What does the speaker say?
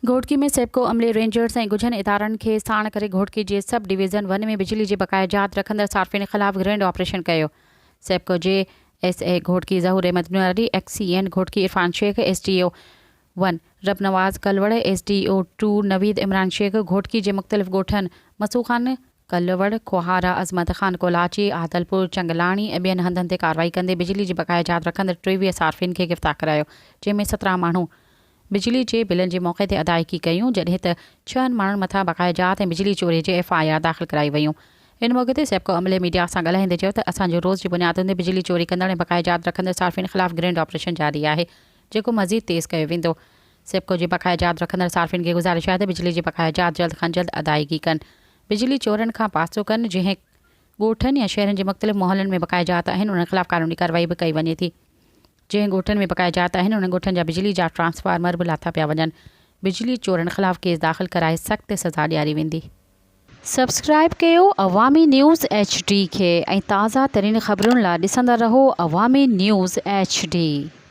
گهوٽڪي ۾ سيپڪو عملي رينجرز ۽ ڳجهن ادارن کي ساڻ ڪري گهوٽڪي جي سب ڊويزن ون ۾ بجلي جي بقايا جات رکندڙ صارفين خلاف گرينڊ آپريشن ڪيو. سيپڪو جي S E Ghotki Zahoor Ahmed Noori, X E N Ghotki Irfan Shaikh, S D O one Rabnawaz Kalwar, S D O two Naveed Imran Shaikh Ghotki جي مختلف ڳوٺن مسو خان ڪلوڙ، کوهارا، عظمت خان ڪولاچي، عادلپور، چنگلاڻي ۽ ٻين هنڌن تي ڪارروائي ڪندي بجلي جي بقايا جات رکندڙ 23 صارفين کي گرفتار ڪرايو جنهن ۾ 17 ماڻهو بجلي جي بلن جي موقعي تي ادائيگي ڪيون جڏهن ته ڇهن ماڻهن مٿان بقايا جات ۽ بجلي چوري جي ايف I R داخل ڪرائي ويون. ان موقعي تي سيپڪو عملي ميڊيا سان ڳالهائيندي چيو ته اسان جو روز جي بنيادن تي بجلي چوري ڪندڙ ۽ بقايا جات رکندڙ صارفين خلاف گرينڊ آپريشن جاري آهي جيڪو مزيد تيز ڪيو ويندو. سيپڪو جي بقايا جات رکندڙ صارفين کي گذارش آهي ته بجلي جي بقايا جات جلد کان جلد ادائيگي ڪن بجلي چورن کان پاسو ڪن جنهن ڳوٺن يا شهرن جي مختلف محلن ۾ بقايا جات آهن انهن خلاف قانوني ڪارروائي به ڪئي وڃي ٿي. جنهن ڳوٺن ۾ بقايا جات آهن انهن ڳوٺن جا بجلي جا ٽرانسفارمر به لاٿا پيا وڃن، بجلي چورن خلاف ڪيس داخل ڪرائي سخت سزا ڏياري ويندي. سبسڪرائيب ڪيو عوامي نيوز ايڇ ڊي کي ۽ تازه ترين خبرن لا ڏسندا رهو عوامي نيوز ايڇ ڊي.